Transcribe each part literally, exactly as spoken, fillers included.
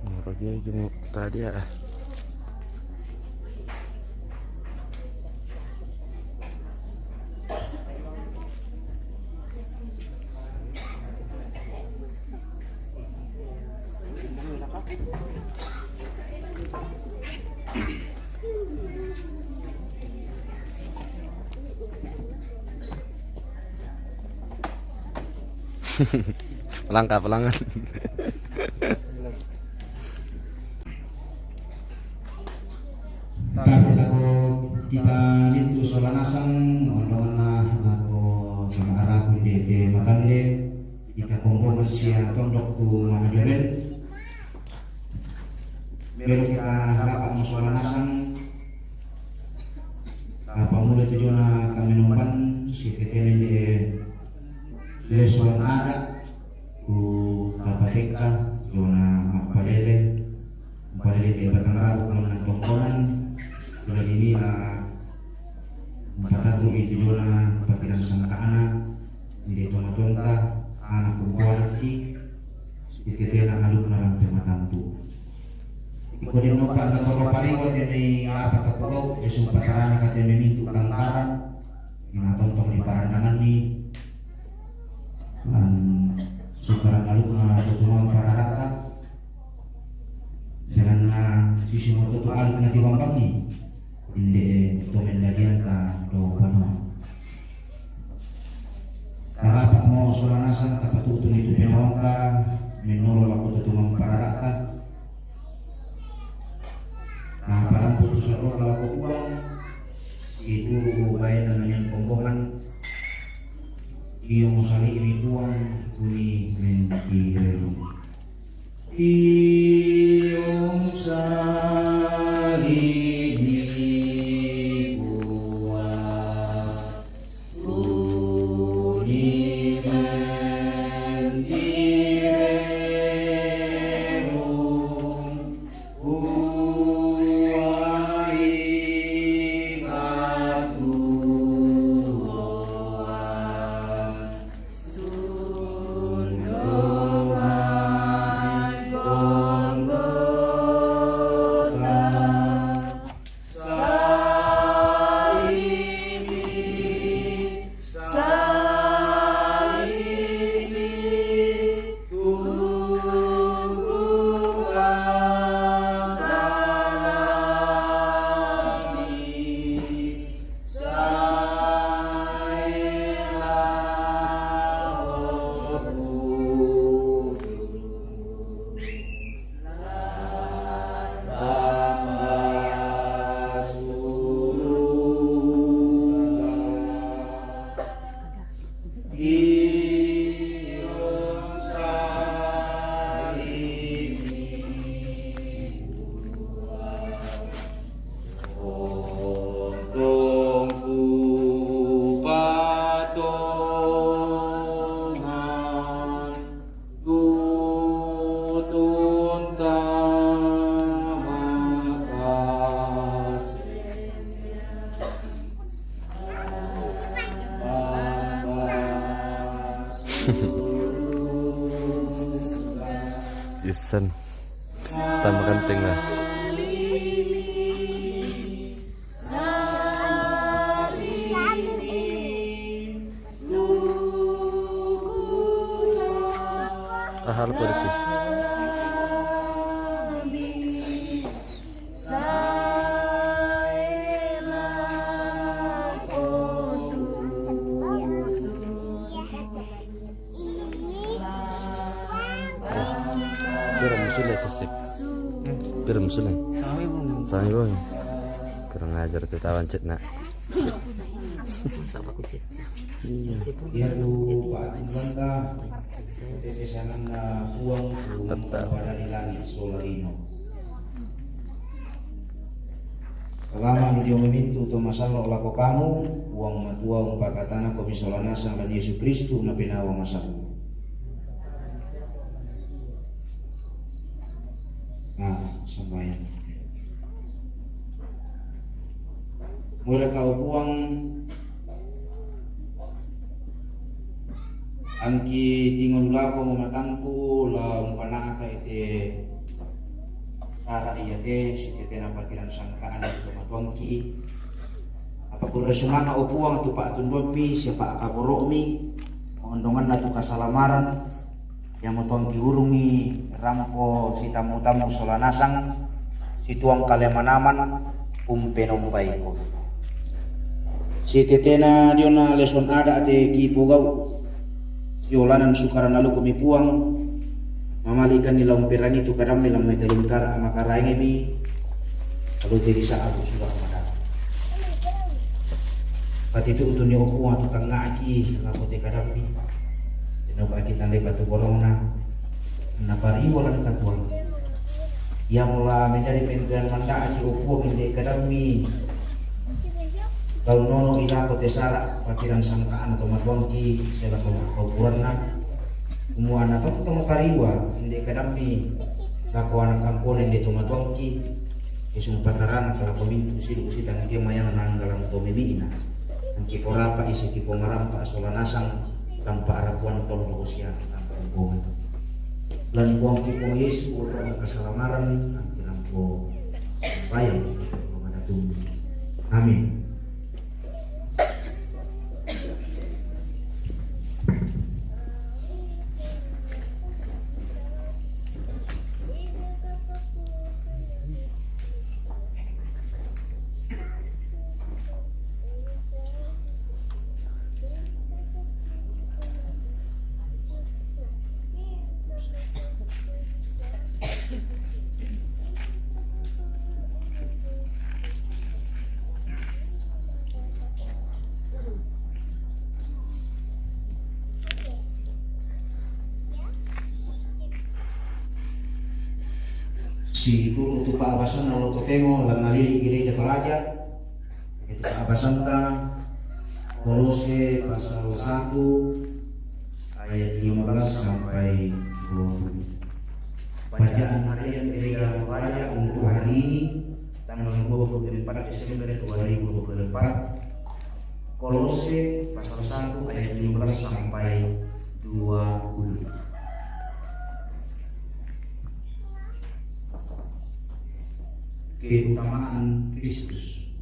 Moro dia jenguk tadi ya. Langkah pelangan. Tapi lako kita mintu sola nasang, ondonganna lako jamaah rabu di te matalle, kita kombongan sia tondok tu Mahajabel. Belo kita rapat musola nasang, apa mula tu jona kami nomban, si ketenen de lesuan ada, ku tapatekka, jona mapalele, mapalele de batang rabu, ku menang tongkonan, ku lagi nila Mpatarru'i tu jona patirang sangka'na, inde tomatonta, ana' kumpoanakki, itetena alukna rampe matampu'. Iko denno panna torro pariwa tene apa tapogau, e sumpatarana katene mintu' tangkaran, matontong di parandanganni, lan sukaran alukna tutumang pararata, Silanna sisi moto tu aluk na tibambangi, inde to mendadianta do banua. Tarapa'mo sola nasang tapatu'tuni tu penaonta, mennolo lako tutumang pararata. Na palampu tu sarrota lako Puang, situru baena nanian kombongan, iyo musali'mi Puang, kuni mentireng. Iyo musali'mi Puang, kuni mentireng. Jason. Tambah ganteng lah. Ahal polisi. Pira musuh le sesek. Pira musuh le? Sami, Bung. Sami, Bung. Kurang ajar tu tawan cek nak. Sama aku cek. Iya. Iya tu Pak Tumbanta. Tete sanang na puang tu pada di langit solarino. Kalama nu dia memintu tu masallo lako kamu, Puang Matua umpakatana komi sola nasang lan Yesu Kristu na penawa masallo. Nah, sambayang. Mula kau Puang, angki tingol lako mo matampu la umpanaka ite. Ara iya te, si tetena pakiran sangkaan itu matuangki. Apa kurre sumanga o Puang tu pak tundopi, siapa akaboromi, ondonganna tu kasalamaran, yang matuangki urungi, rampo, si tamu-tamu sola nasang, si tuang kalemanaman, umpenombaiko. Si tetena diona leson ada te kipogau. Yolanan sukaran lalu kumi Puang. Mamalikan ni laung perani tu kadammi lamai taliung tara makaraengemi. Lalu jadi saat sudah madara. Pati tu utuni o Puang tu tangaki lapote kadammi. Tino bagi tandai batu borongna. Napariwalan katuang. Ia mula menjadi pentuan mandaki o Puang inde kadammi. Kau nono ilako te sara, pakiran sangkaan atau matuangki, sela kau kuranna. Umuana tong tong kariwa, inde kadammi, lako anak kampone inde to matuangki, isung patarana kalako mintu silu sitang ke mayang nanggalan to mimiina. Angki porapa isi ki pomarampa sola nasang, tanpa arapuan tong rosia, tanpa Puang. Lan Puang ki Puang Yesu, oto kasalamaran, angki lampo. Bayang, Amin. Si turu tu pa'basanna lo totemo, lan nalili Gereja Toraja, itu pa'basanta Kolose pasal satu ayat lima belas sampai dua puluh. Bacaan harian Gereja Toraja untuk hari ini, tanggal dua puluh empat Desember dua ribu dua puluh empat. Kolose pasal satu ayat lima belas sampai dua puluh. Keutamaan Kristus.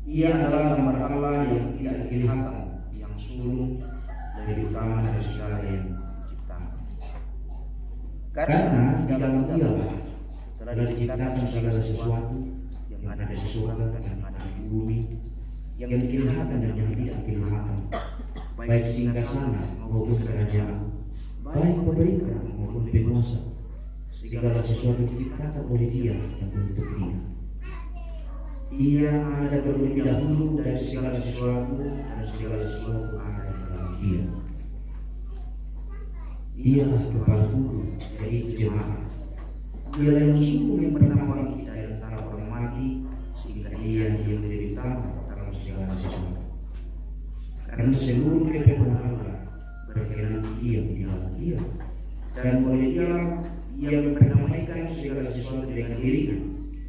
Ia adalah gambar Allah yang tidak kelihatan, yang sulung, lebih utama dari segala yang diciptakan. Karena di dalam Dialah telah diciptakan segala sesuatu, yang ada di surga dan yang ada di bumi, yang kelihatan dan yang tidak kelihatan, baik singgasana maupun kerajaan, baik pemerintah maupun penguasa. Segala sesuatu diciptakan oleh Dia dan untuk Dia. Ia ada terlebih dahulu dari segala sesuatu, dan segala sesuatu ada di dalam Dia. Dialah kepala tubuh, yaitu jemaat. Dialah yang sungguh yang pertama bangkit dari antara orang mati, sehingga Ia yang lebih utama dalam segala sesuatu. Karena seluruh kepenuhan Allah berkenan diam di dalam Dia. Dan oleh Dialah Ia memperdamaikan segala sesuatu dengan dirinya,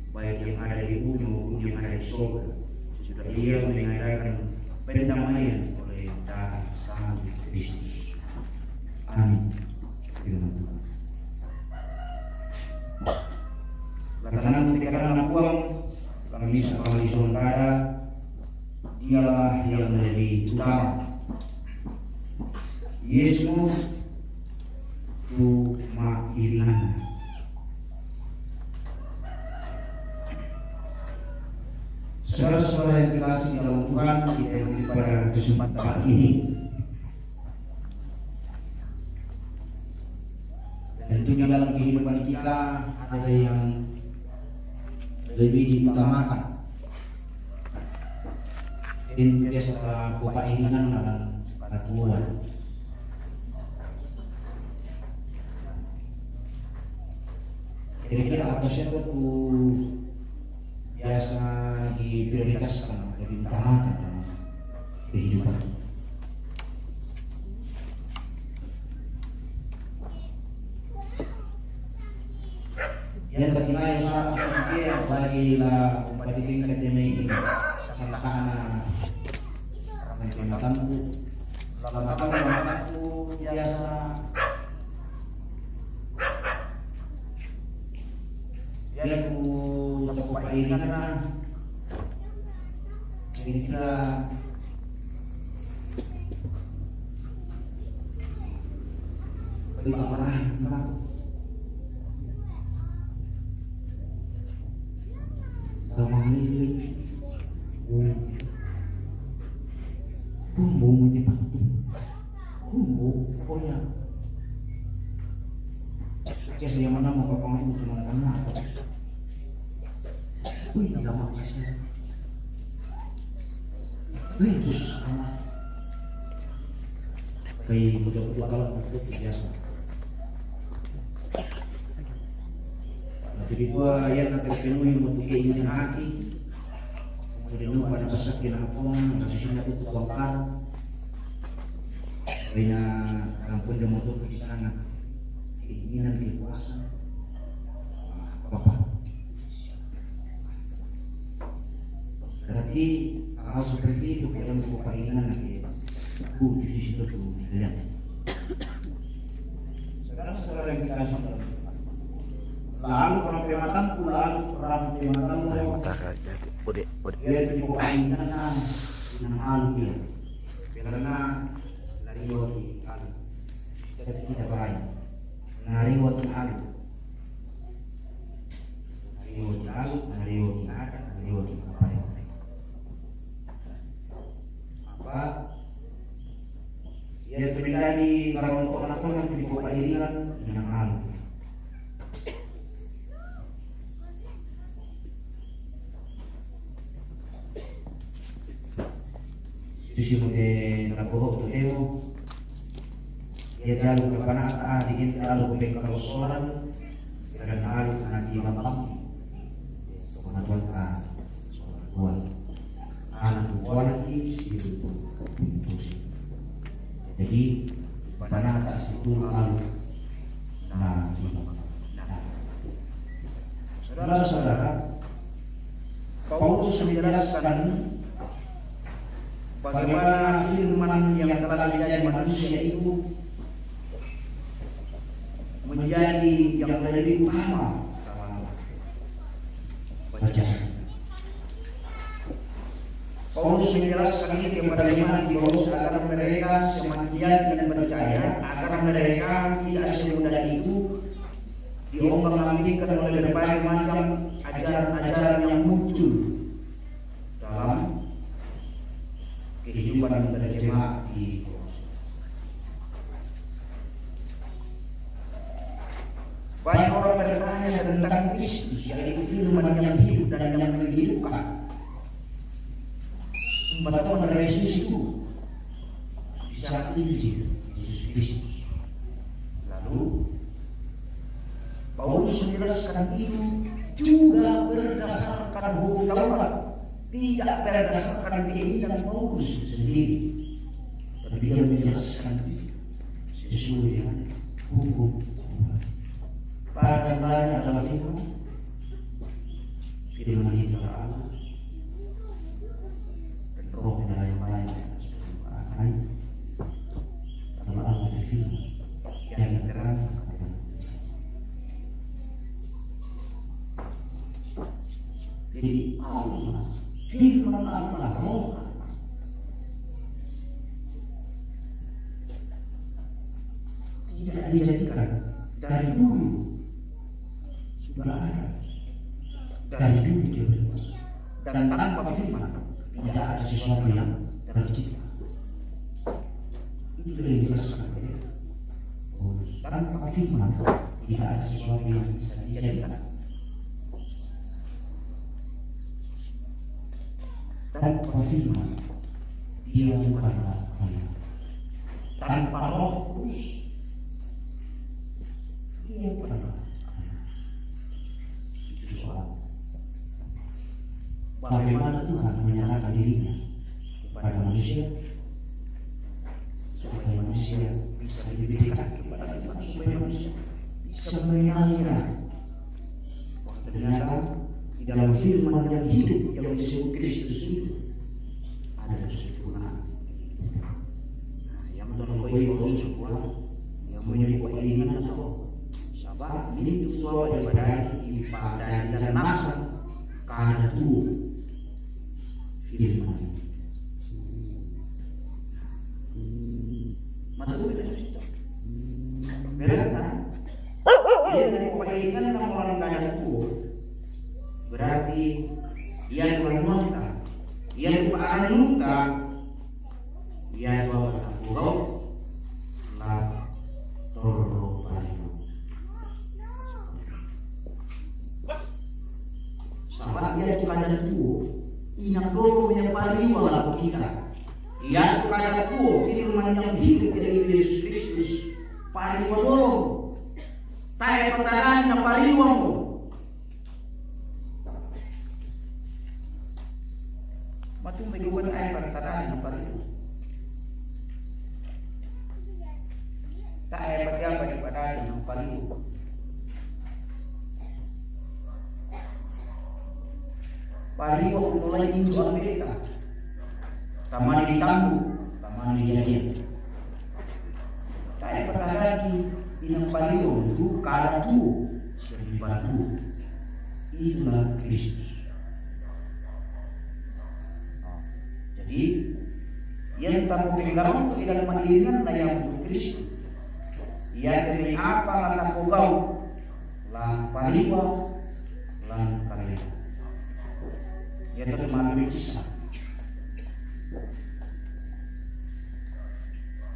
baik yang ada di bumi maupun yang ada di sorga. Sudah Ia mengadakan pendamaian oleh darah Sang Kristus. Amin. Firman Tuhan. Yesus tu ma iringan. Saudara-saudara yang dikasih dalam Tuhan, kita yang pada kesempatan ini, tentunya dalam kehidupan kita ada yang lebih diutamakan. Intinya, setelah kupa ini kan dalam katuan. Kira-kira apa saja tu biasa diprioritaskan, lebih utamakan dalam kehidupan kita? Yang terkena yang sangat sedikit, apalagi lah umpati tingkat dia ini. Sama anak-anak, orang tua matanku, lama-lama matanku biasa. Ya, ku tak kupa ini karena kira-kira beri marah enggak? Gamal ini. Bumbu menyepak. Bumbu, pokoknya. Kasi dia mana mau ke panggung cuma tanah. Wih, nggak mau kasih. Wih, terus sama. Kayak udah udah kalau itu biasa. Jadi gua yang akan penuhi untuk keinginan hati. Kemudian gua ada pesan kena pun, kasih sini aku tukang kar. Kayaknya ampun dia mau tutup di sana. Keinginan, kepuasan. Bapak. Berarti hal seperti itu kayak yang kupa ini nanti. Aku di situ tuh, lihat. Sekarang saudara yang dikasih dalam. Lalu orang pematanku, lalu orang pematanmu. Dia itu kupa ini kan, yang alu dia. Karena dari roti alu. Kita, kita baik. Nariwa ti alu. Nariwa ti alu, nariwa ti ada, nariwa ti apa ya? Apa? Ya, terjadi kalau untuk anak-anak di kota ini kan, yang alu. Sisi mo de takoho tu temo. Ia dalu kapanata di inta alu bengkal soran. Dan alu anak di lambang. Pengatuan ka soran kuat. Anak kuat lagi si. Jadi panata si tu alu. Nah, nah. Saudara-saudara, Paulus menjelaskan bagaimana firman yang telah menjadi manusia itu menjadi yang lebih utama dalam pelajaran. Paulus menjelaskan ini kepada iman di Kolose agar mereka semakin yakin dan percaya, agar mereka tidak semudah itu diombang-ambingkan oleh berbagai macam ajaran-ajaran yang muncul dalam kehidupan berjemaat di Kolose. Banyak orang bertanya tentang Kristus, yaitu firman yang hidup dan yang menghidupkan. Bertemu dari Yesus itu bisa Injil Yesus Kristus. Lalu Paulus menjelaskan itu juga berdasarkan hukum Taurat, tidak berdasarkan keinginan Paulus sendiri, tapi dia menjelaskan itu sesuai dengan hukum Taurat. Pada mulanya adalah firman, firman itu adalah Allah. Dan roh yang lain-lain. Kalau Allah berfirman, yang terang. Jadi Allah, firman Allah, roh. Dari dulu sudah ada. Dari dulu dia berkuasa. Dan tanpa firman tidak ada sesuatu yang tercipta. Itu yang dijelaskan oleh Paulus. Tanpa firman tidak ada sesuatu yang bisa dijadikan. Tanpa firman dia bukanlah firman. Tanpa Roh Kudus dia bukanlah firman. Itu soal bagaimana Tuhan menyatakan dirinya kepada manusia, supaya manusia bisa lebih dekat kepada Tuhan, supaya manusia bisa mengenalnya. Ternyata di dalam firman yang hidup yang disebut Kristus itu ada kesempurnaan. Nah, yang menurut gue itu semua yang punya buku ini atau siapa ini itu semua daripada di pada dan nasa karena tuh firman. Mata tuh beda situ. Berarti dia dari pokoknya ini kan orang kada tuh. Berarti ia tuan muka, ia tuan muka, ia tuan muka. La torro pariu. Sama ia tuan kada tuh. Inang dolo punya pariu lah kita. Ia tuan kada tuh. Firman yang hidup yaitu Yesus Kristus. Pariu dolo. Tae pataran na pariu mo. Matumba juga tae pataran na pariu. Tae pataran na pariu. Pariu mulai injo ambeka. Tamani di tambu, tamani di adia. Tae pataran inang pariu tu kada tu siang patu. Itulah Kristus. Jadi yang tamu penggarong tu ilang mairingan na yang tu Kristus. Ia demi apa ngata kau gau la pariwa la kalena. Ia tu mami bisa.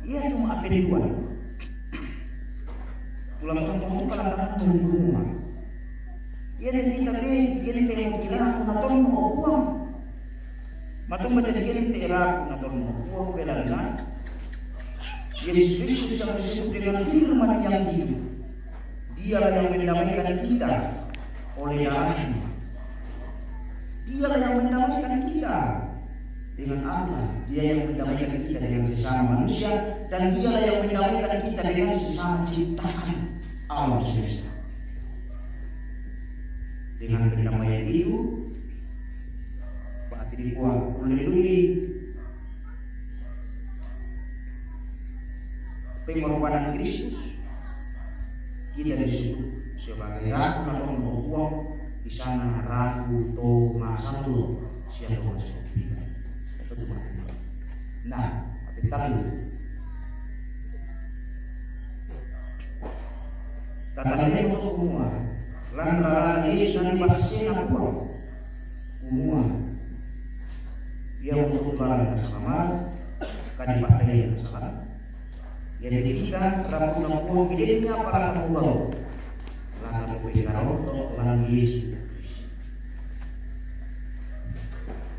Ia tu ma ape dua. Tulang kampung tu kalau tangan rumah. Ia dari kita tu, ia dari kita yang kira aku nak tahu mau buang. Matung menjadi dia yang tidak aku nak tahu mau buang belalena. Yesus Kristus yang disebut dengan firman yang hidup. Dialah yang mendamaikan kita oleh darahnya. Dialah yang mendamaikan kita dengan Allah. Dia yang mendamaikan kita dengan sesama manusia dan dialah yang mendamaikan kita dengan sesama ciptaan alam semesta. Dengan pendamaian itu, berarti di kuang ulili pengorbanan Kristus, kita disebut sebagai ratu na tong buang di sana ratu to masatu siapa masatu. Nah, tapi tahu. Tatanan untuk semua. Lantaran Yesus nanti pasti nak pulang. Semua. Ia untuk barang sama, kadi pakai yang sama. Jadi kita rabu na puang idenya para kamu bau. Laka ko pengkaronto lan Yesus.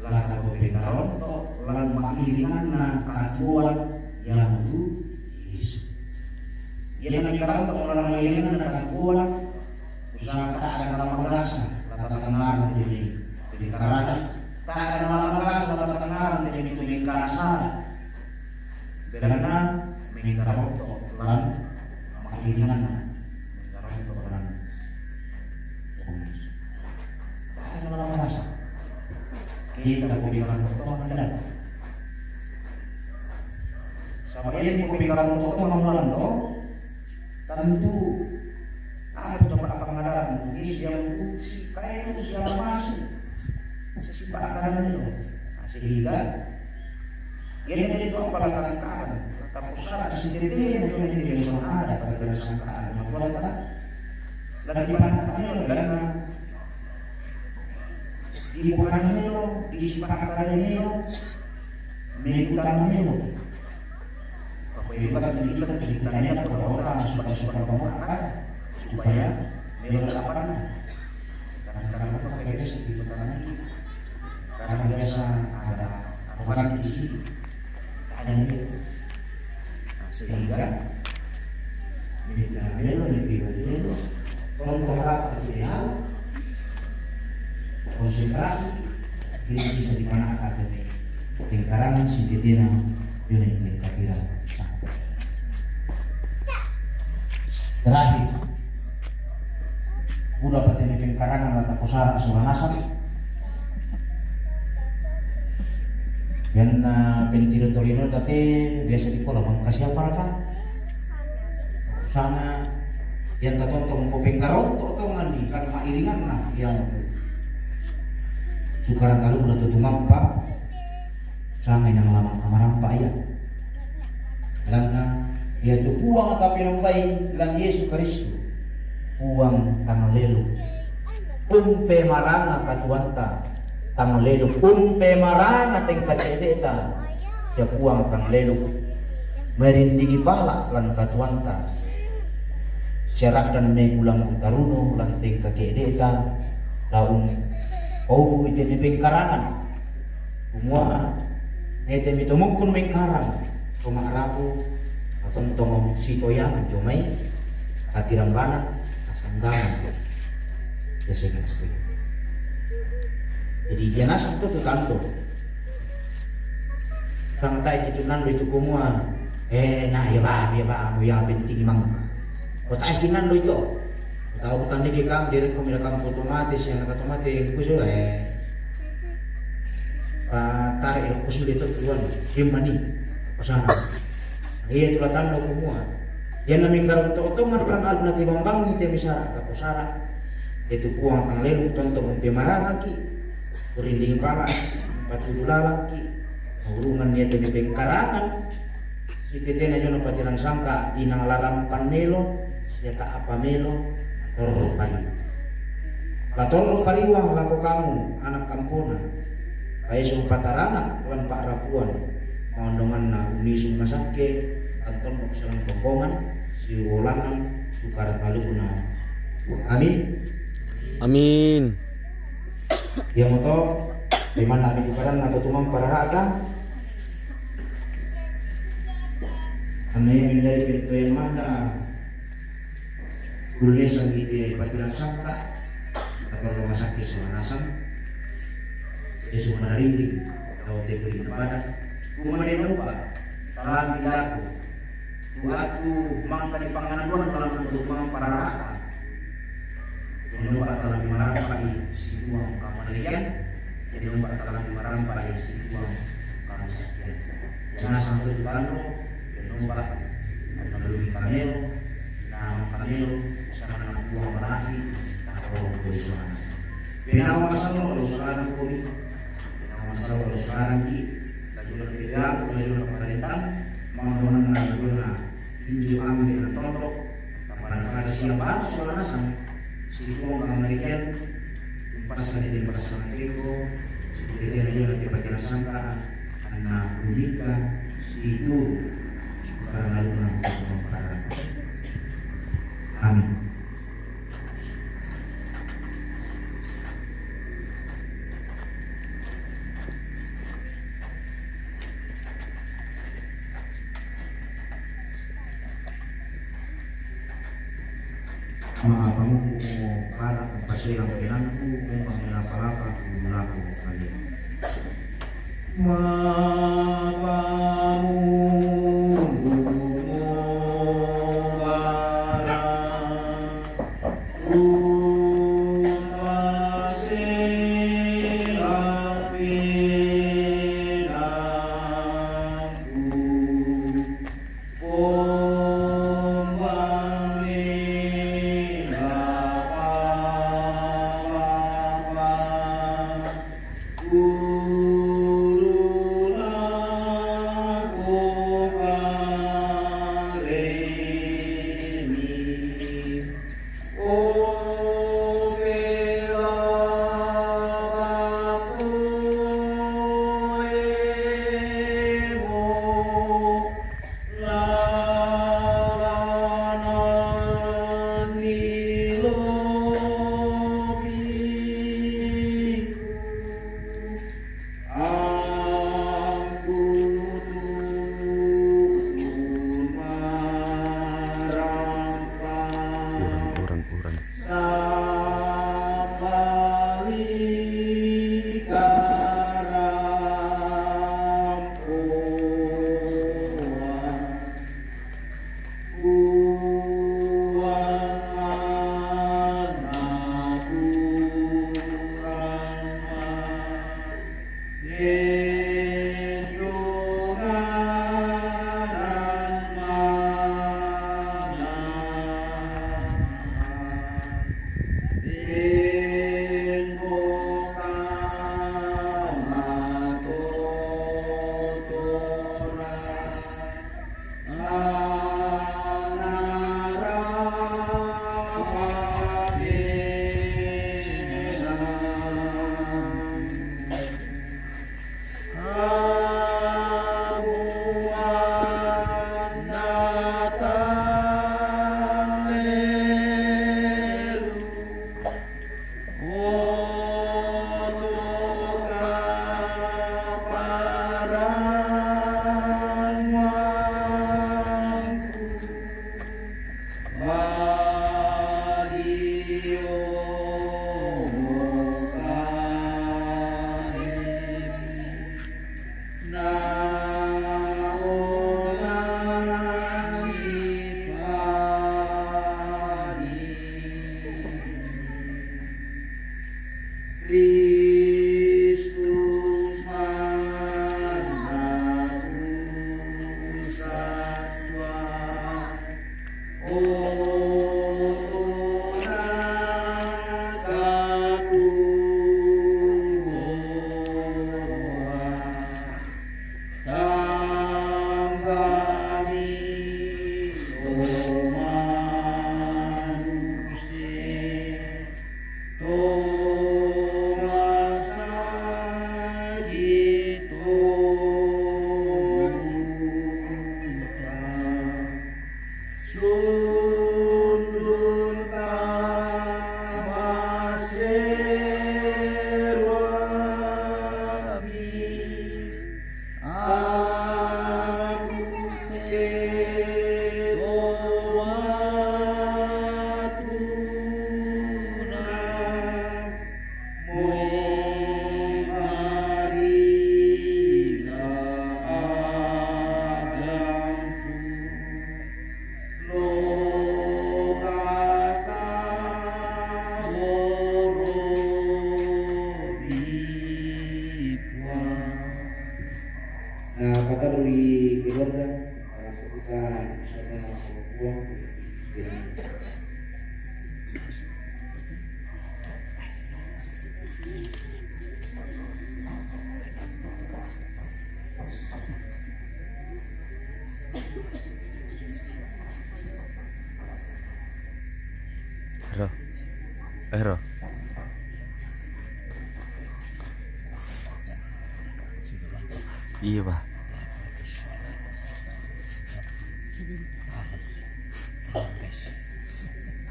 Laka ko pengkaronto lan mairinganna katuoan yaitu Yesus. Ia pengkaronto lan mairinganna katuoan. Usaha ada dalam merasa, lata tangan jadi pengkaronto. Tak ada dalam merasa, lata tangan jadi pengkaronto. Beranna mengkaronto lan mairinganna mengkaronto lan. Bahkan dalam merasa kita bukan orang pertama dan sama ini bukan orang pertama orang to tentu ada coba apa ngadaran ini siang si kain siang masih sesimpakan itu. Nah, sehingga ini itu apa langkah-langkah, langkah pusara sendiri itu yang dilaksanakan pada langkah Lagi panata melo, karena di bukan melo, di sipakata melo, mengutang melo. Apa yang kita kita kita kita supaya supaya supaya melo dapat. Dan karena apa kita bisa di utara ini? Karena biasa ada orang di sini. Ada melo. Sehingga melo, melo, melo, melo, contoh apa dia konsentrasi, jadi bisa dipanahkan dari lingkaran si tetena yuna yang kira-kira. Terakhir, udah patene pengkarangan lata kosara sola nasang. Yang na pentiro torino tate biasa di kola bang kasih apa kan? Sana yang tatontong po pengkaronto tongan di kan mairingan na yang tu. Sukaran kalu udah tutu mampa. Sana yang lama kamarampa iya. Lanna iya tu Puang tapi nombai lan Yesu Karistu. Puang tangalelu. Umpe maranga katuanta tangalelu. Umpe maranga tengka cedeta. Sia Puang tangalelu. Merindingi pala lan katuanta. Sia ra'dan me kulang taruno lan tengka cedeta. Laung paubu ite me pengkarangan. Kumua, nete mi tomukkun mengkarang, to ma'rapu, atontongo sitoyangan jomai, katirambanan, kasanggangan. Ya, saya kira setuju. Jadi, dia nasang tu tu tanto. Kang tai itu nando itu kumua, eh, nah, ya ba, ya ba, ya penting imang. Kota ai kinando itu. Tau bukan di kam, direct ko mira kam otomatis yang otomatis kusu eh. Tarik kusu itu tuan, himani. Pasana. Iya tu latan do kumua. Yang nami garung to otoman kan alna ti bambang ni te misara ka posara. Itu Puang tangalelu tonto umpe marangaki. Kurinding pala, patudu lalaki. Urungan niya te pengkarangan. Si tetena jona patiran sangka inang larampan melo, siata apa melo, torro pariwa. La torro pariwa lako kamu, anak kampona. Paeso pataranak lan pa'rapuan. Maondonganna unisung masakke, antonnok selang tongkongan, siwolanan, sukara kalukuna. Amin. Amin. Iya moto, limanna ami dukaranna to tumampa rara'ta. Anna iya mindai pentoyan manda kulle sangite patiran sangka, atau rumah sakit sola nasang. Iya sumana rinding, tau te puri ibadah. Kumane nopa, talami lako. Waktu mangka di panganan doang dalam bentuk mangka pararaka. Eno ba tala mi marampai si Puang kamalian, eno ba tala mi marampai si Puang kamasakian. Jana sampai di tano, eno ba, eno lumi kamelo, na kamelo, sama na Puang marahi, na Puang kuli suara. Pinawa masamo lo suara kuli. Pinawa masamo lo suara ki. Lagi lo pilihan, lagi lo pemerintahan, mau mana lagi lo na. Injo ami ri tondok, pada-pada siap baru suara nasang. Si Puang kamarikian, umpasani di perasaan keko, si kira-kira dia nanti pakai sangka, anna unika, si itu, karena lu nanti. Amin. Ma'a pamuppu'mo para' umpaserang penangku, umpangi lapa-lapa ku lako kalia. Ma'pamuppu'mo para' umpaserang penangku. Aku turun marang. Uran, uran, uran. Sapali karampuan. Kuang anak kurang. Kristus mandaku satwa. Sundun kamaseruami, aku te tomaturang. Nah, kata dari keluarga, orang tua kita, misalnya orang tua, Ro. Eh, Ro. Iya, Pak.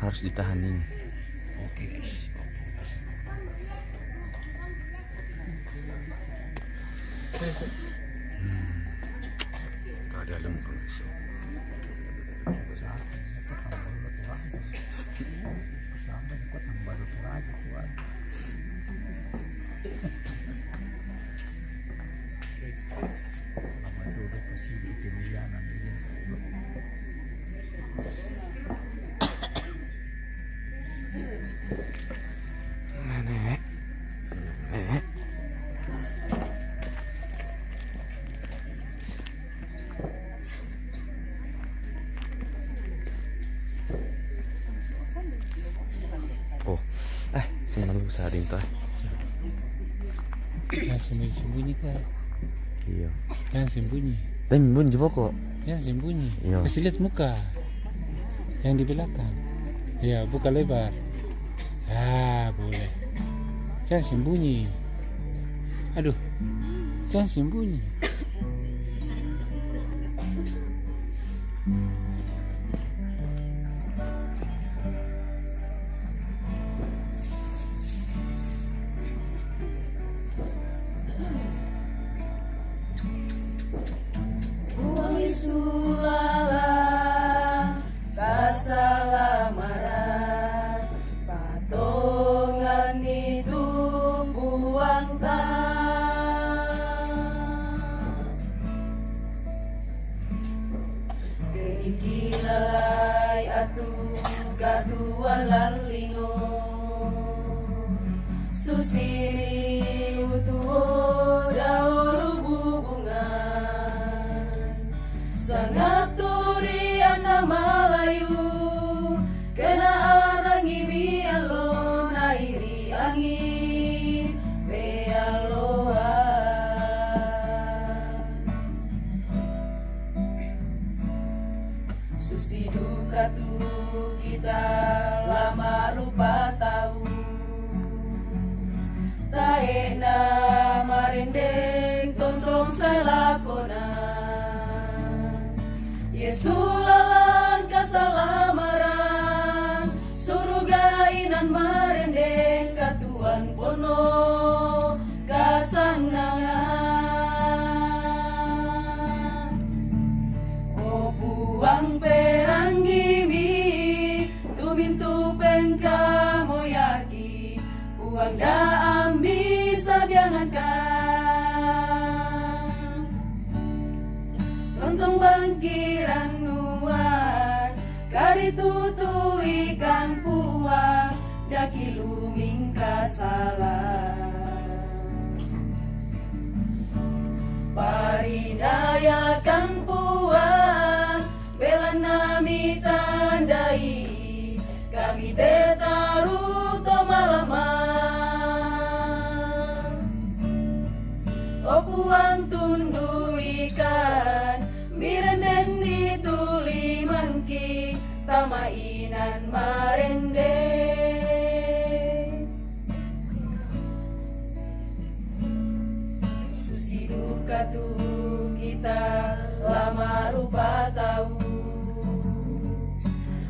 Harus ditahan ini. Oke, guys. Oke, guys. Hmm. Kada lempeng, so. Nenek. Nenek. Oh, eh, sing nang bisa rinto. Jangan sembunyi-sembunyi kau. Iya. Jangan sembunyi. Tapi sembunyi coba kok. Jangan sembunyi. Iya. Kasih lihat muka. Yang di belakang. Ya, buka lebar. Ah, boleh. Jangan sembunyi. Aduh. Jangan sembunyi. Susiri utuo daolo bubungan, sangat turi anna malayu, kena arangi miallo na iri angin mealloan. Susi duka tu kita lama rupa tau, taena marendeng tontong salakona. Yesu lalan kasalamaran, suruga inan marendeng katuan pono kasannangan. O Puang, perangimi tumintu pengkamoyaki, Puang, daammi sabiangankan. Tontong bangkiran nuan, karitutuikan Puang, daki lumingka sala. Parinayakan Puang, belanna mitandai, kami tetaru to malama. O Puang, tunduikan, mirenden ni tulimangki, tama inan marende. Susi duka tu kita lama rupa tau,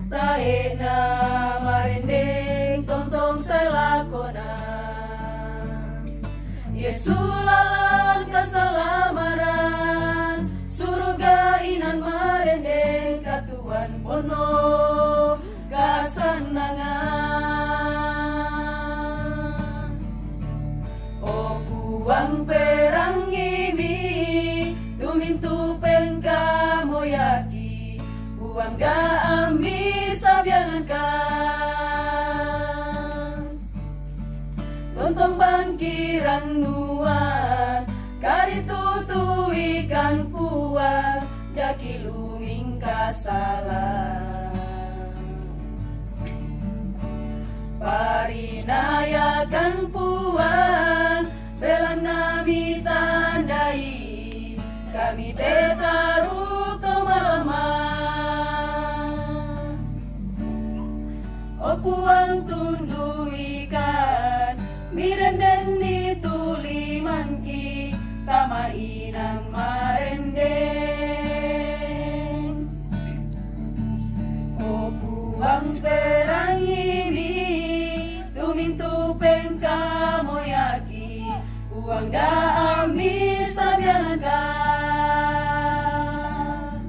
taena marendeng tontong salakona. Yesu lalan kasalamaran, suruga inan marendeng katuan pono kasannangan. O Puang, perangimi tumintu pengkamoyaki, Puang, daammi sabiangankan. Tontong bangkiran nuan, karitutuikan Puang, daki lumingka sala. Parinayakan Puang, belanna mitandai, kami tetaru to malama. O Puang, tunduikan, mirenden ni tulimangki, tama inan marendeng. O Puang, perangimi tumintu pengkamoyaki, Puang, daammi sabiangankan.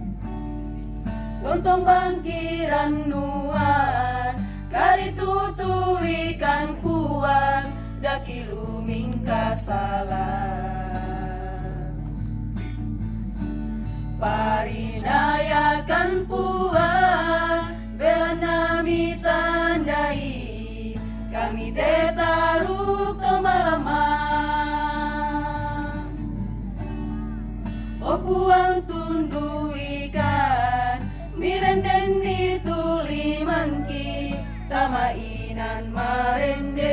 Tontong bangkiran nuan, karitutuikan Puang, daki lumingka sala. Parinayakan Puang, belanna mitandai, kami tetaru to malama. O Puang, tunduikan, mirenden ni tulimangki, tama inan marendeng.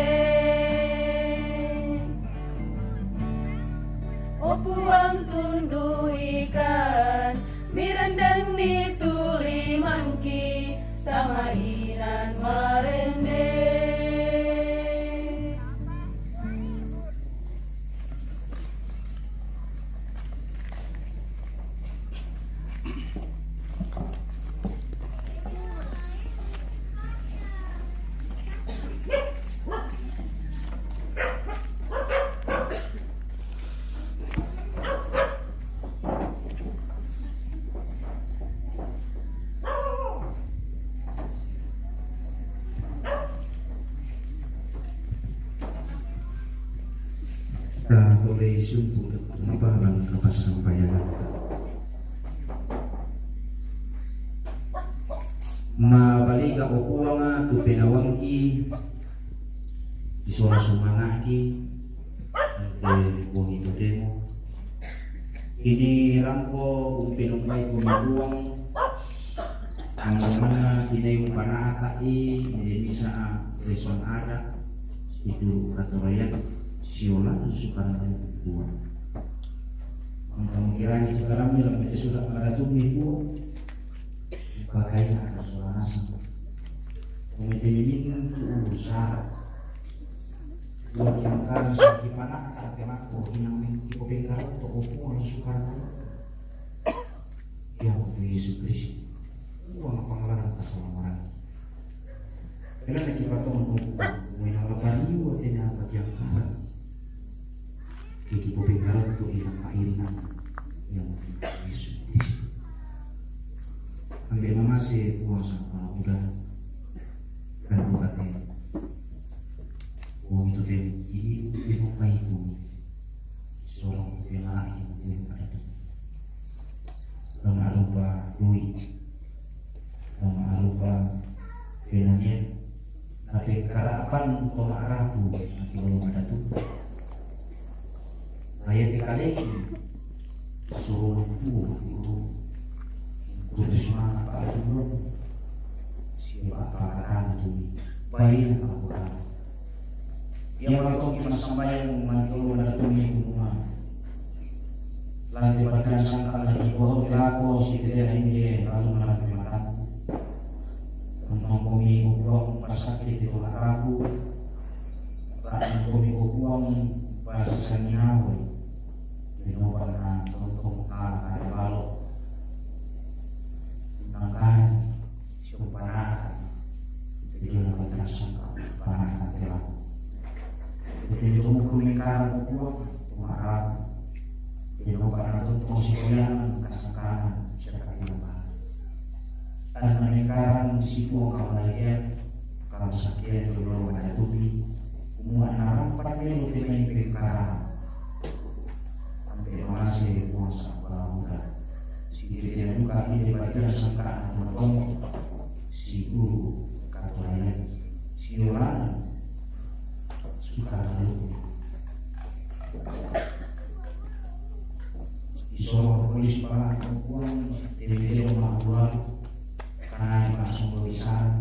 O Puang, tunduikan, mirenden ni tulimangki, tama inan marendeng. Kita tole sumpu, apa langkah passampajanganta. Mabaliga o Puang tu penawangki, isola sumanaki, ante bongi totemo. Ini rampo umpenombai Puang, ang mana kinai umpanata i, ini bisa reson ada, itu katorayan, siola sukaran Puang. Ang kemungkinan itu karam dalam itu sudah ada tuh Puang. Pakaina ka sola nasang. Komite mimingan tu ulu sara. Dua kiangkan sa kipanaka te mako inang mengki ko pengkaroto o Puang sukarna. Ia ko Yesu Kristo. Puang panglaran ka sola marang. Kena na kipatongan o Puang, mo inang lapariwa te na kiangkan. Iki ko pengkaroto inang mairingan. Ia ko Yesu Kristo. Ambil mamase Puang sa udah. Dan bukan Puang itu dan ini untuk yang baik itu. Seorang yang lagi itu yang ada tu. Dong arupa doi. Dong arupa penanian. Tapi karapan ko ma'arapu, nanti belum ada tu. Raya ti kaleki, suruh tu, suruh. Kudu semangat Pak Gubernur. Siapa Pak Gubernur tu? Baik, Pak Gubernur. Ia maratong ki massambayang mantolo madatumi kumua. Lanti battian sangka lagi bohong telako si tetena inje lalu malampe mataku. Untung komi ubuang pasakit itu mataku. Ra'an komi ubuang pasasanginawe. Lino pernah untung kala kaya balo. Nangkan siumpanata. Jadi, yang paling sangka, panata telaku. Jadi, itu mukul lingkaran kuat, pengarap. Jadi, panata untuk si koyangan, kasangkanan, siapa yang apa. Dan meningkaran si puang kamalaian, kalau sakit itu belum ada tubi, semua narampan melu tinai pengkaran. Ampe mase Puang Sabda. Sipitian duka ide batia sangkaan tongtong, si guru katorayan, si orang suka lalu. Iso polis pala Puang, tele-tele ma Puang, karena masuk bisa,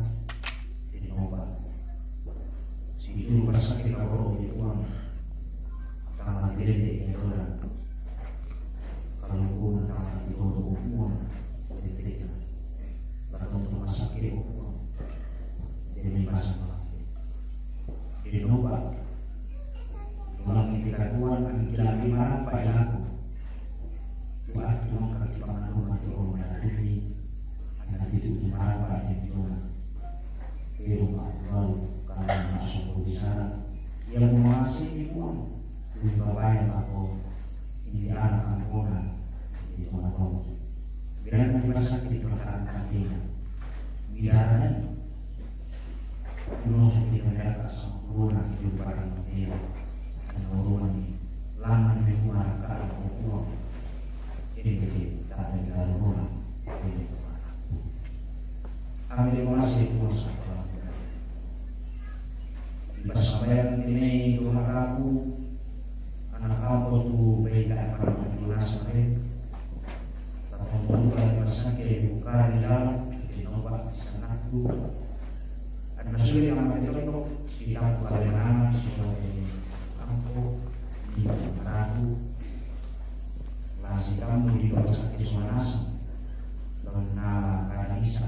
tele nomor. Si guru pasakit kalau di Puang. Tangan gede di orang. Kalau gua tangan di orang gua, gua gede. Kalau rumah sakit gua, jadi bahasa malah. Jadi lupa. Ulang ini katuan, angin lagi marah, Pak, ya aku. Doa tuang kaki pangan rumah di rumah ini. Anak itu marah, Pak, yang itu. Di rumah baru, kalau masuk bicara. Yang mengasih Puang. Babae mako, indi ana angkona, indi tongtong. Bilang di pasakit perasaan katina. Bidaran, kuno sakit mereka sama corona, di barang dia. Ana urungan ni, laman ni muara ka ana kukuang. Ini jadi, tak ada di dalam rumah. Ini rumah. Ambil masih puasa. Ipassambayang tinai tu mataku, anak ambo tu baika akan lunasa re. Tapang buka di pasake buka di dalam, di nomba di sanakku. Anak sulit nama di tondok, si tampu kalemanana, si tondok ambo, di mataku. Lasi kamu di rumah sakit Sumanasa, lawan na kada bisa,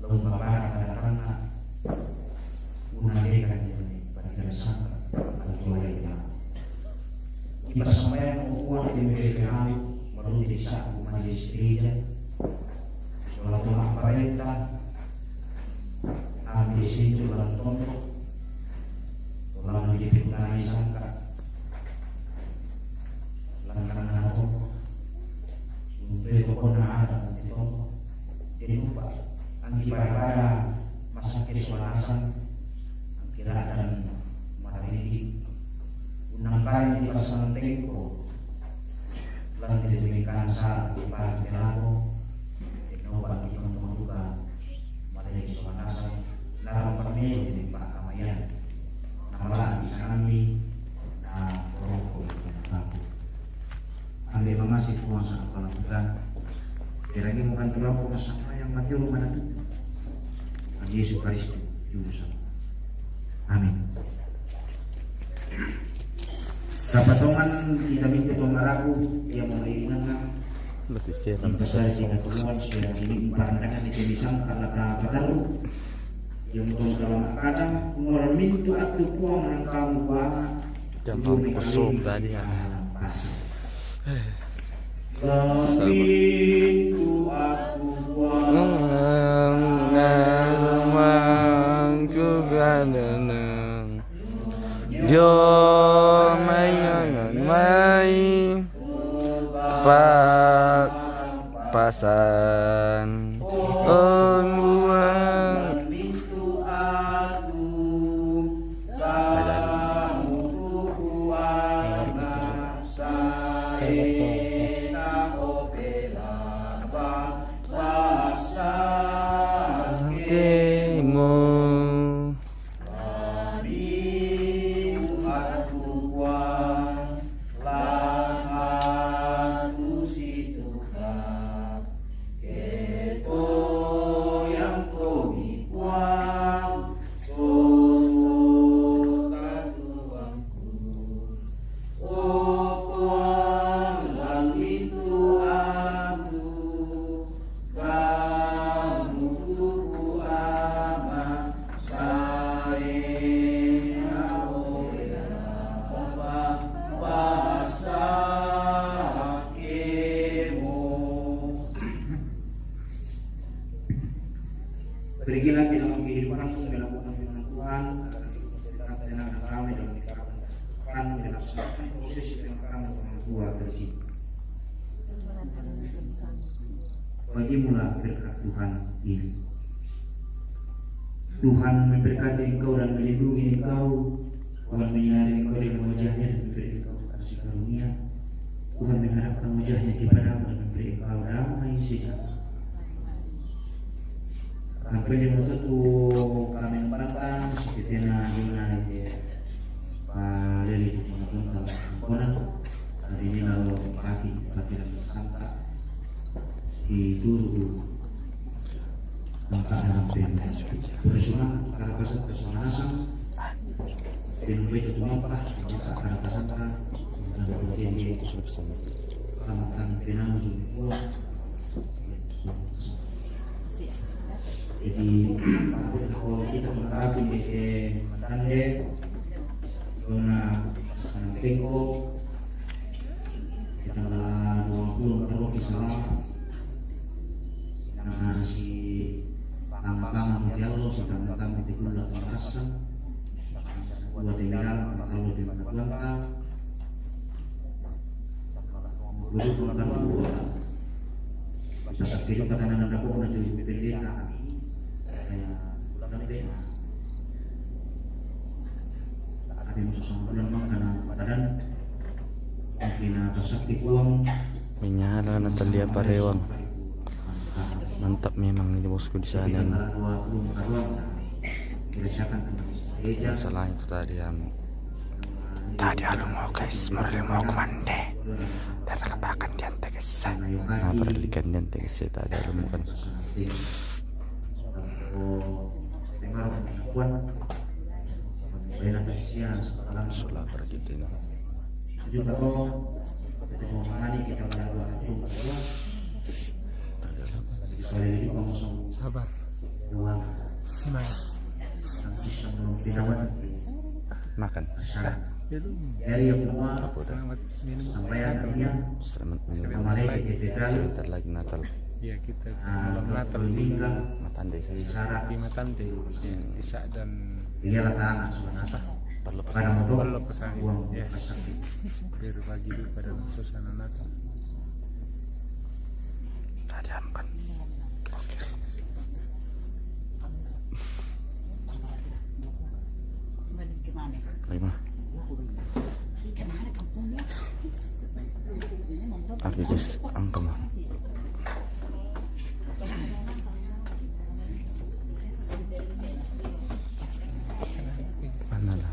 lawan babara kada tanah, unalekan jene pada tidak sangka, atau lainnya. Kita sampai mau uang di media kenal, baru tidak bisa majelis gereja, sholat rumah perintah, ambil situ dalam tondok, lalu di pintai sangka, Langkana toko, sumpah toko na ada nanti toko. Jadi lupa, angki pada-pada masake suanasan, angki radan marariki. Unang kali di pasang tengko, lanti tumingkana sa di pagi telago, di noba di toko duka. Bapa masama yang mati rumah nanti. Yesus Kristus, Juru Selamat. Amin. Kapatongan kita minta Tuhan maraku yang mau iringan. Berarti saya Minta saya tidak Tuhan, saya ini parandangan di kami sangka lata pataru. Yang mau dalam kata, mau mintu atu puang nang kamu buana. Jam Dulu kosong kali tadi, ya. Pasang. Kami tu aku buang. Nang, nang, nang, nang. Yo, mai, mai, pa, pasan. Oh, luang. Temo. Pergilah di dalam kehidupanmu, melakukan firman Tuhan, agar hidup tetap tenang dan damai dalam kehidupan, melaksanakan prosesi pemakaman orang tua tercinta. Bagimulah berkat Tuhan ini. Tuhan memberkati engkau dan melindungi engkau. Tuhan menyinari engkau dengan wajahnya dan memberi engkau kasih karunia. Tuhan menghadapkan wajahnya kepadamu dan memberi engkau damai sejahtera. Sampai yang waktu tu kami nempatkan seperti na yuna ite palele tu kona konta kona. Hari ini lalu pagi pagi dan sangka di turu angka dalam pemda. Bersama karakasan kesemanasan. Pemda itu tumapa angka karakasan ka dan kemudian dia itu sudah bersama. Kami kami penau juga. Jadi, kalau kita menghadapi eh, tande, dona sanang tengko, kita ngala dua puluh terus di salam. Nah, si pangapang di Allah, si tangan kami di kula pangasa, buat di dalam, kalau di kuanta, Guru pengetahuan. Pasal kiri kata nanda pokok nanti pendeta. Saya pulang deh. Ada yang susah pulang mang karena badan. Mungkin ada sakit pulang. Menyala Natalia Parewang. Mantap memang ini bosku di sana. Masalahnya itu tadi anu. Tadi alu mau guys, mau mau kemande. Tadi katakan dia tegas. Nah, perlikan dia tegas tadi alu mau kan. Sudah pergi ini. Sabar. Semangat. Makan. Apa udah? Selamat minum. Selamat minum. Sebentar lagi Natal. Ya, kita malam Natal di Matande saya. Di Matande. Ya, Isa dan Perlu pesan. Perlu pesan. Ya. Biar bagi dulu pada suasana Natal. Tadi anu kan. Oke. Lima. Oke guys, angka mah. Mana lah?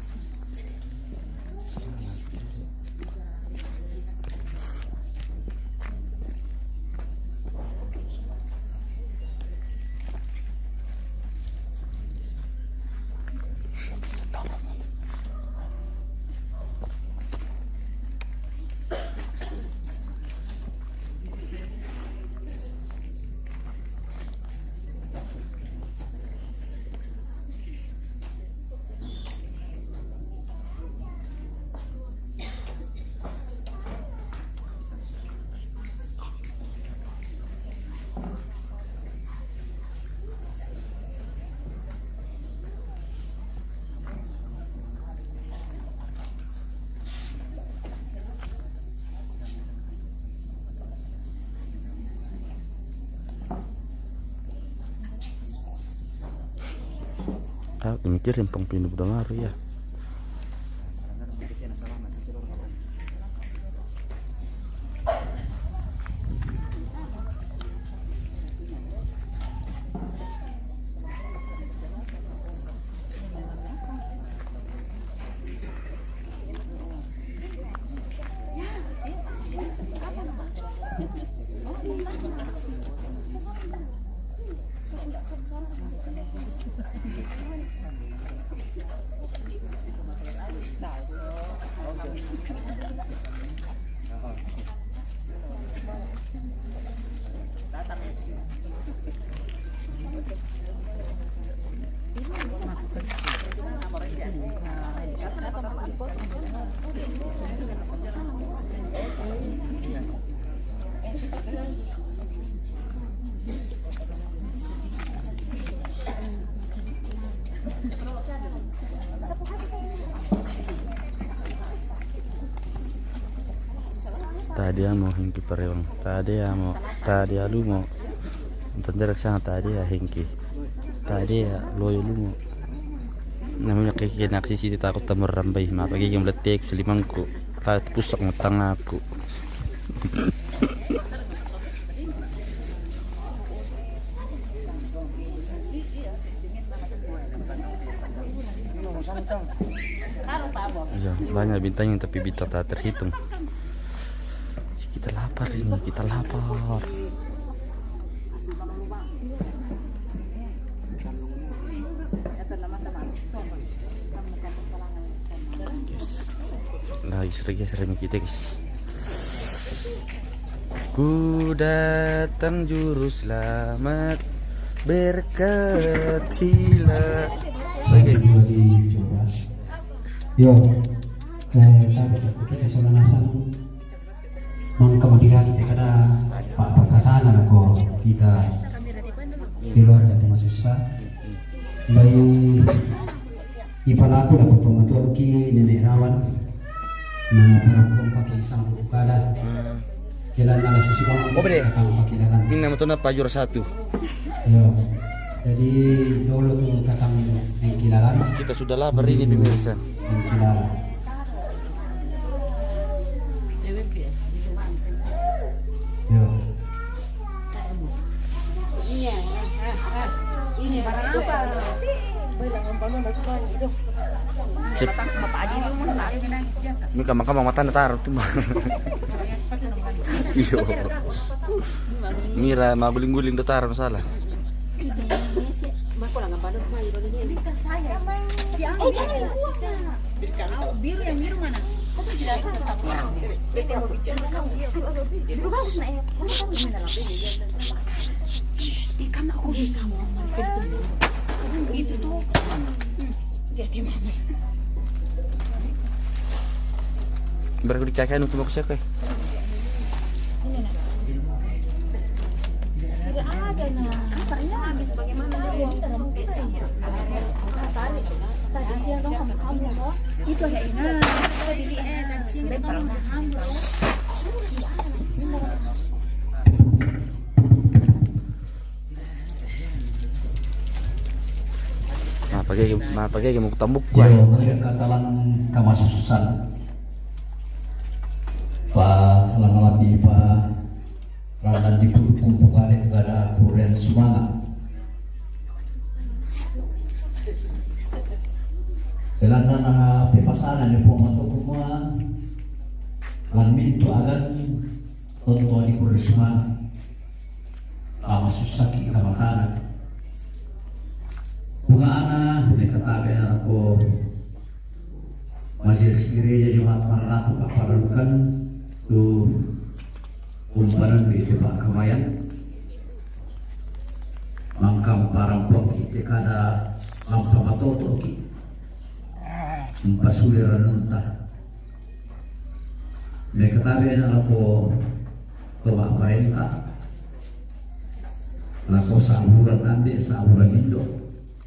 Mikirin pong pinu budamaru ya. Tadi amo hengki parewang, tadi amo, tadi alumo. Tanderak sana tadi ya hengki. Tadi ya loyo lumo. Namanya kiki naksi siti takut tamar rambai. Mapa gigi meletek selimangku. Pusak matang aku. Iya, banyak bintangnya tapi bintang tak terhitung. Kita lapar ini, kita lapar. Nah, istri geser kita, guys. Ku datang juru selamat, berkatilah. Oke. Yo, eh, kita sama nasang mangka moderator kita kada pa-, pakatana ko kita di luar dari masusa. Baik. Ipalaku lako pamatuanki Nenek Rawan. Na parakuan pake isang kada. Jalan ala susi bangun. Oh, bede. Katang pake dalan. Ini nama tuh apa, juara satu? Yo. Jadi dulu tuh katang naik kilalan. Kita sudah lapar ini, pemirsa. Naik kilalan. Yo. Ini barang apa? Sip. Ini kamang-kamang matana taruh tuh, mah. Iyo. Mira mau guling-guling do taruh salah. Eh, jangan dibuang, Nak. Biru, yang biru mana? Biru bagus, Nak, ya. Kamu tahu gimana, Nak? Ikan aku di kamu. Itu tuh. Hmm. Jadi mama. Berarti dikakek anu cuma siapa? Ini, Nak. Tidak ada, Nak. Antarnya habis bagaimana? Tadi, tadi siang dong kamu, kamu, toh? Itu ya, ini. Nah, tadi, eh, tadi siang dong kamu, kamu, toh? Mapagege, mapagege mo tambuk ko. Iyo, mira katalan kamasusan. Pa, lama lapi pa, ranan di pur kumpu kare kada kuren sumanga. Belanda na pepasana ni po mato kuma, lan mintu agan tonto di kuren sumanga. Lama susaki, lama tanak. Bunga ana, mekatabe ana ko Majelis Gereja Jemaat Maranatha Pakparalukan tu umpanan di te Pak Kamayan. Mangkam parang poki te kada lampa matoto ki. Umpasule ranunta. Mekatabe ana lako toba parenta. Lako saburan ande, saburan indo.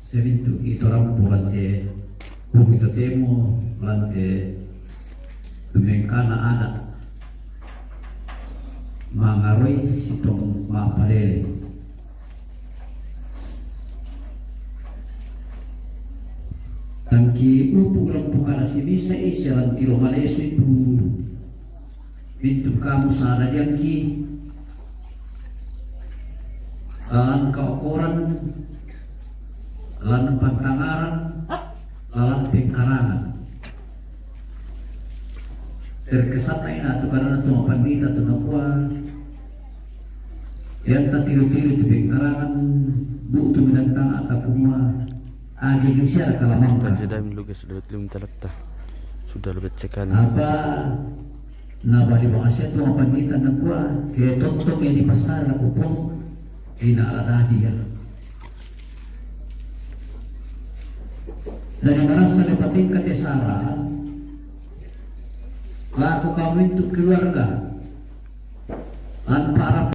Sebintu ito rampu lante, buku ito temo lante, tumengkana ada mangaroi sitong mapalele. Ki upu' lampu kala si misa i sialan tiro malesu itu. Mintu' kamu sada diangki lalan kaokoran, lalan pantangaran, lalan pengkarangan. Terkesan na ina tu karana tu mapandita tu nakua, yang tatiru-tiru tu pengkarangan, bu tu minantang ataupun ma agi gisiar kalamangka. Tajadami lugas dapat lim talatta. Sudah lebih cekani. Apa na bali makasia tu mapandita nakua, kaya tontong yang di pasar aku pun ina ala dadi ya. Dari marasa lepatingkat ya sara, laku kamu itu keluarga. Lan para